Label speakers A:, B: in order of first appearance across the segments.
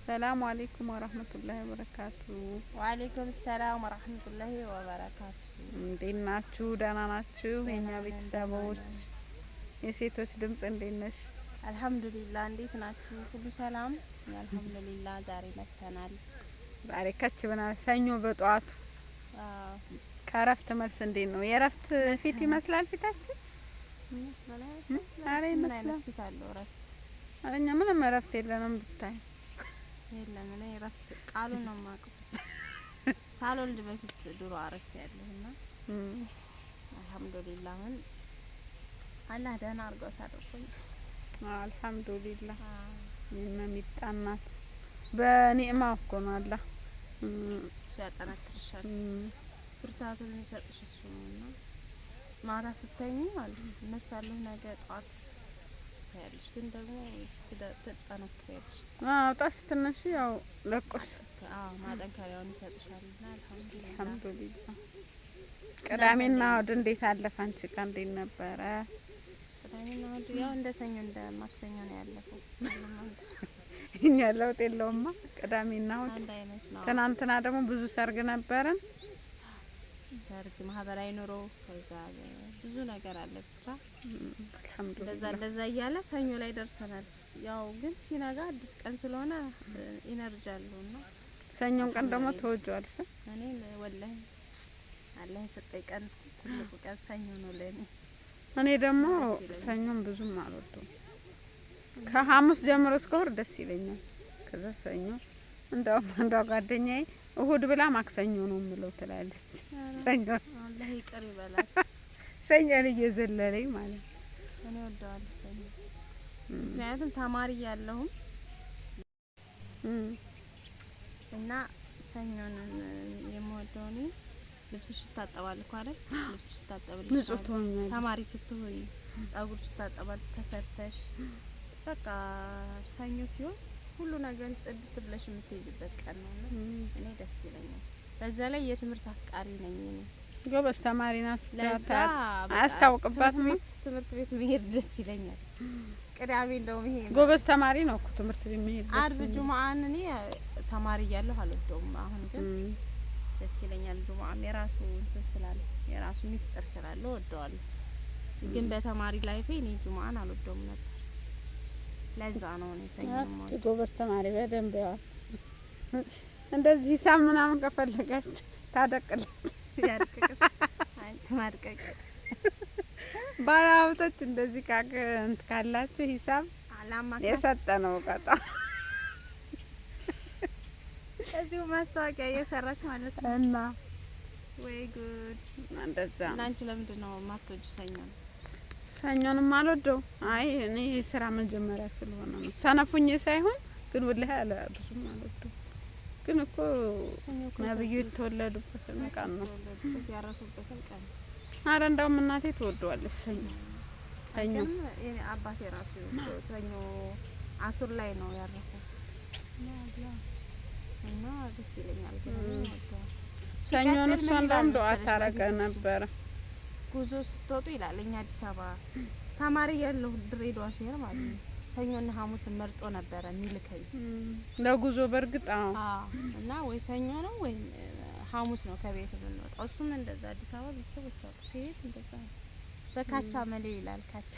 A: السلام عليكم ورحمة الله وبركاته።
B: وعليكم السلام ورحمة الله وبركاته።
A: እንዴት ናችሁ? ደህና ናችሁ? የኛ ቤተሰቦች የሴቶች ድምጽ እንዴት ነሽ?
B: الحمد لله። እንዴት ናችሁ? ሁሉ ሰላም? الحمد لله። ዛሬ መጥተናል።
A: ዛሬ ከች ብናል። ሰኞ በጠዋቱ ከእረፍት መልስ እንዴት ነው? የእረፍት ፊት ይመስላል ፊታችን?
B: ይመስላል።
A: ኧረ ይመስላል።
B: ፊት አለው እረፍት።
A: እኛ ምንም እረፍት የለንም ብታይ።
B: የለም፣ እኔ እረፍት ቃሉን ነው የማውቀው። ሳልወልድ በፊት ድሮ አረፍ ያለሁና الحمد لله አሁን አላህ ደህና አድርጎ አሳርፎኝ።
A: الحمد لله። የሚጣናት በኒዕማ እኮ ነው አላህ
B: እሱ ያጠናክርሻል፣ ብርታቱን የሚሰጥሽ እሱ ነው። እና ማታ ስተኝ ማለት ነው እነሳለሁ ነገ ጠዋት ታያለሽ፣ ግን ደግሞ ትጠነክሪያለሽ።
A: አዎ፣ ጠዋት ስትነሺ ያው ለቆሽ።
B: አዎ፣ ማጠንከሪያውን ይሰጥሻል። እና الحمد لله።
A: الحمد لله። ቅዳሜና እሁድ እንዴት አለፈ? አንቺ ጋር እንዴት ነበረ?
B: ቅዳሜና እሁድ ያው እንደ ሰኞ እንደ ማክሰኞ ነው ያለፈው።
A: እኛ ለውጥ የለውማ ቅዳሜና እሁድ
B: አንድ አይነት ነው።
A: ትናንትና ደግሞ ብዙ ሰርግ ነበረን።
B: ሰርግ፣ ማህበራዊ ኑሮ፣ ከዛ ብዙ ነገር አለ ብቻ።
A: الحمد
B: እንደዛ
A: لله።
B: እንደዛ እያለ ሰኞ ላይ ደርሰናል። ያው ግን ሲነጋ አዲስ ቀን ስለሆነ energy አለው እና
A: ሰኞን ቀን ደግሞ ተወጇልሽ።
B: እኔ والله አላህ የሰጠኝ ቀን ትልቁ ቀን ሰኞ ነው ለኔ።
A: እኔ ደግሞ
B: ደስ ይለኛል።
A: ሰኞን ብዙም አልወደውም። ከሐሙስ ጀምሮ እስከ እሁድ ደስ ይለኛል። ከዛ ሰኞ እንደውም አንዷ ጓደኛዬ እሁድ ብላ ማክሰኞ ነው የምለው ትላለች። ሰኞ
B: አላህ ይቅር ይበላል።
A: ሰኞን እየዘለለኝ ማለት ነው።
B: እኔ ወደዋለሁ ሰኞ፣ ምክንያቱም ተማሪ እያለሁም እና ሰኞን የምወደው እኔ ልብስሽ ይታጠባል እኮ አይደል? ልብስሽ ይታጠብልሻል።
A: ንጹህ ትሆኛለሽ።
B: ተማሪ ስትሆኝ ጸጉርሽ ይታጠባል ተሰርተሽ፣ በቃ ሰኞ ሲሆን ሁሉ ነገር ጽድት ብለሽ የምትሄጂበት ቀን ነው እና እኔ ደስ ይለኛል። በዛ ላይ የትምህርት አፍቃሪ ነኝ እኔ።
A: ጎበዝ ተማሪ ናት።
B: ለዛ በቃ
A: አያስታውቅባትም።
B: ትምህርት ቤት መሄድ ደስ ይለኛል። ቅዳሜ እንደውም ይሄ
A: ጎበዝ ተማሪ ነው እኮ ትምህርት ቤት መሄድ ደስ
B: አርብ
A: የሚል።
B: ጁምአን እኔ ተማሪ እያለሁ አልወደውም። አሁን ግን ደስ ይለኛል። ጁምአም የራሱ እንትን ስላለ፣ የራሱ ሚስጥር ስላለ ወደዋለሁ። ግን በተማሪ life ኤ እኔ ጁምአን አልወደውም ነበር። ለዛ ነው እኔ ሰኞ
A: አት
B: የምወደው።
A: ጎበዝ ተማሪ በደንብ ያዋት። እንደዚህ ሂሳብ ምናምን ከፈለጋች ታደቅለች።
B: ያድቅቅሽ አንቺ ማድቀቅ።
A: ባለሀብቶች እንደዚህ እንትን ካላችሁ ሂሳብ
B: አላማካ
A: የሰጠ ነው ቀጣ።
B: እዚሁ ማስታወቂያ እየሰራች ማለት ነው።
A: እና
B: ወይ ጉድ!
A: እንደዛ
B: እና
A: ነው።
B: አንቺ ለምንድን ነው የማትወጂው ሰኞ ነው?
A: ሰኞንም አልወደው። አይ፣ እኔ የስራ መጀመሪያ ስለሆነ ነው። ሰነፉኝ ሳይሆን ግን والله አለ ብዙም አልወደው። ግን እኮ
B: ሰኞ እኮ
A: ነብዩ የተወለዱበትን ቀን ነው።
B: የተወለዱበት ያረፉበትን ቀን ነው።
A: አረ እንደውም እናቴ ትወደዋለች ሰኞ ሰኞ።
B: ግን የኔ አባቴ ራሱ ሰኞ አሱር ላይ ነው ያረፈው እና ደስ ይለኛል። ግን እኔ እወደዋለሁ።
A: ሰኞን
B: ሲቀጥል
A: እሷ
B: ምን ይላል
A: እንደውም ዱዓ
B: መሰለሽ
A: ታረገ
B: በፊት እሱ
A: ነበረ።
B: ጉዞ ስትወጡ ይላል። እኛ አዲስ አበባ ተማሪ ያለሁ ድሬዳዋ ሲሄድ ማለት ነው ሰኞና ሐሙስን መርጦ ነበረ የሚልከኝ።
A: ለጉዞ በእርግጥ አዎ።
B: አዎ፣ እና ወይ ሰኞ ነው ወይ ሐሙስ ነው ከቤት የምንወጣው። እሱም እንደዛ አዲስ አበባ ቤተሰቦች አሉ፣ ሲሄድ እንደዛ ነው። በካቻ መሌ ይላል ካቻ።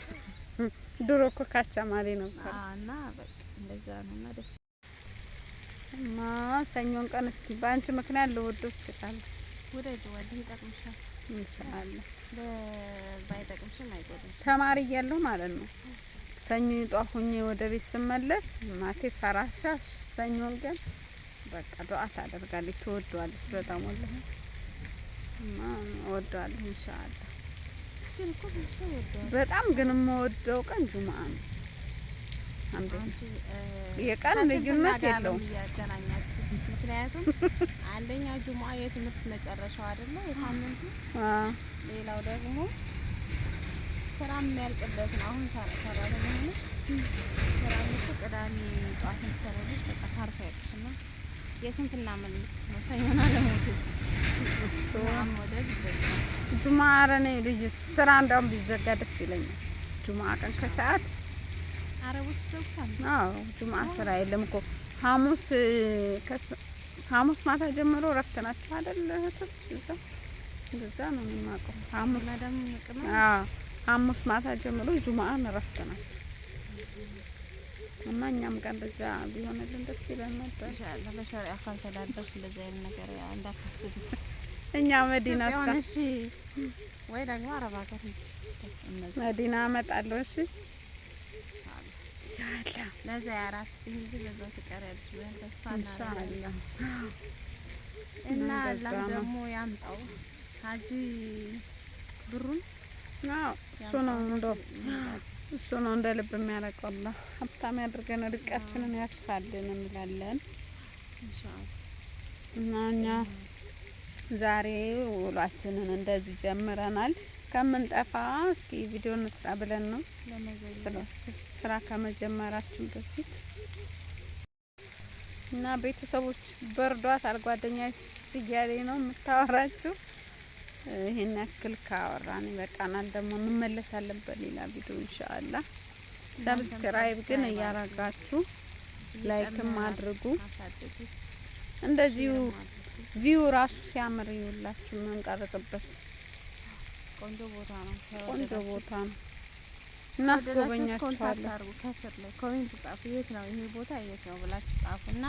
A: ድሮ እኮ ካቻ ማሌ ነበር።
B: አዎ፣ እና በቃ እንደዛ ነው እና ደስ
A: እና ሰኞን ቀን እስኪ በአንቺ ምክንያት ልወደው እችላለሁ።
B: ውደጅ፣ ወዲህ ይጠቅምሻል።
A: إن شاء الله።
B: ባይጠቅምሽም አይጎዳሽም።
A: ተማሪ እያለሁ ማለት ነው ሰኞ ጧት ሁኜ ወደ ቤት ስመለስ እናቴ ፈራሻ ሰኞን ግን በቃ ዱዓ ታደርጋለች፣ ትወደዋለች በጣም والله። እና እወደዋለሁ إن شاء الله።
B: ግን እኮ ብዙ ሰው ይወደዋል።
A: በጣም ግን የምወደው ቀን ጁምአ ነው። አንዴ
B: አንቺ
A: የቀን
B: ከስንፍና
A: ልዩነት
B: ጋር ነው
A: የለውም።
B: እያገናኛችሁት። ምክንያቱም አንደኛ ጁሙአ የትምህርት መጨረሻው አይደለ የሳምንቱ፣ ሌላው ደግሞ ስራ የሚያልቅበት ነው። አሁን ሰራተኛ ሆነሽ ስራ እኮ ቅዳሜ ጠዋት ትሰሪያለሽ፣ በቃ ታርፊያለሽ እና የስንፍና ምልክት ነው ሰኞን አለመውደድ።
A: እሱ
B: ጁሙአን መውደድ ይበዛል።
A: ጁምአ ኧረ እኔ ልዩ ስራ እንደውም ቢዘጋ ደስ ይለኛል። ጁምአ ቀን ከሰዓት
B: አረቦች ይዘጉታል።
A: አዎ፣ ጁምአ ስራ የለም እኮ። ሐሙስ ሐሙስ ማታ ጀምሮ እረፍት ናቸው አይደል እህቶች? እዛ እንደዛ ነው የማውቀው። ሐሙስ
B: መደም ቅመም
A: አዎ ሐሙስ ማታ ጀምሮ ጁምአን እረፍት ናቸው እና እኛም ጋር እንደዛ ቢሆንልን ደስ ይለን ነበር።
B: ኢንሻአላህ በሸሪዓ ካልተዳደርሽ እንደዚህ አይነት ነገር እንዳታስቢ።
A: እኛ መዲና
B: ኢትዮጵያ
A: ሳ
B: ሆነሽ ወይ ደግሞ አረብ ሀገር ሂጅ። ደስ እነዚህ
A: መዲና እመጣለሁ። እሺ
B: ኢንሻአላህ
A: ያላ
B: ለዛ ያራስ እንጂ በዛው ትቀሪያለሽ ብለን ተስፋ እናደርጋለን።
A: ኢንሻአላህ
B: እና
A: እንደዛ
B: አላህ
A: ነው።
B: ደግሞ ያምጣው ሀጂ ብሩን
A: አዎ እሱ ነው እንደው እሱ ነው እንደ ልብ የሚያደርገው። አላህ ሀብታም ያድርገን፣ ርዝቃችንን ያስፋልን እንላለን።
B: ኢንሻአላህ
A: እና እኛ ዛሬ ውሏችንን እንደዚህ ጀምረናል። ከምንጠፋ እስኪ ቪዲዮ እንስራ ብለን ነው
B: ለመዘየር
A: ስራ ከመጀመራችን በፊት። እና ቤተሰቦች በርዷታል። ጓደኛ እያለኝ ነው የምታወራችሁ። ይሄን ያክል ካወራን ይበቃናል። ደግሞ እንመለሳለን በሌላ ቪዲዮ ኢንሻአላህ። Subscribe ግን እያረጋችሁ like ም አድርጉ።
B: አሳድጉት።
A: እንደዚሁ view ራሱ ሲያምር ይውላችሁ የምንቀርጽበት
B: ቆንጆ ቦታ ነው።
A: ቆንጆ ቦታ ነው።
B: Contact
A: እናስጎበኛችኋለን።
B: አድርጉ። ከስር ላይ comment ጻፉ። የት ነው ይሄ ቦታ የት ነው ብላችሁ ጻፉና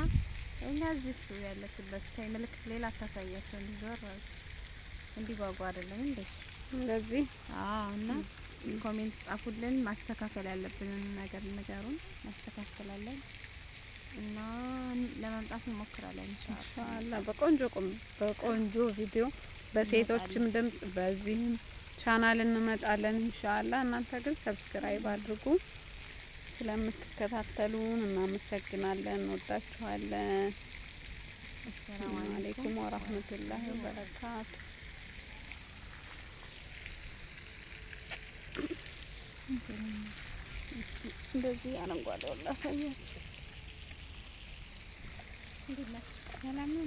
B: እኛ እዚሁ ያለችበት ታይ ምልክት ሌላ አታሳያቸው እንዲዞር እንዲጓጓ አይደለም እንደሱ።
A: እንደዚህ
B: አዎ። እና comment ጻፉልን። ማስተካከል ያለብንን ነገር ንገሩን፣ እናስተካክላለን እና ለመምጣት እንሞክራለን ኢንሻአላህ።
A: ኢንሻአላህ በቆንጆ በቆንጆ ቪዲዮ በሴቶችም ድምጽ በዚህም ቻናል እንመጣለን ኢንሻአላህ። እናንተ ግን subscribe አድርጉ። ስለምትከታተሉን እናመሰግናለን። እንወዳችኋለን።
B: አሰላሙ
A: አለይኩም ወራህመቱላሂ ወበረካቱ። እንደዚህ አረንጓዴውን ላሳያችሁ።
B: ሰላም ነው።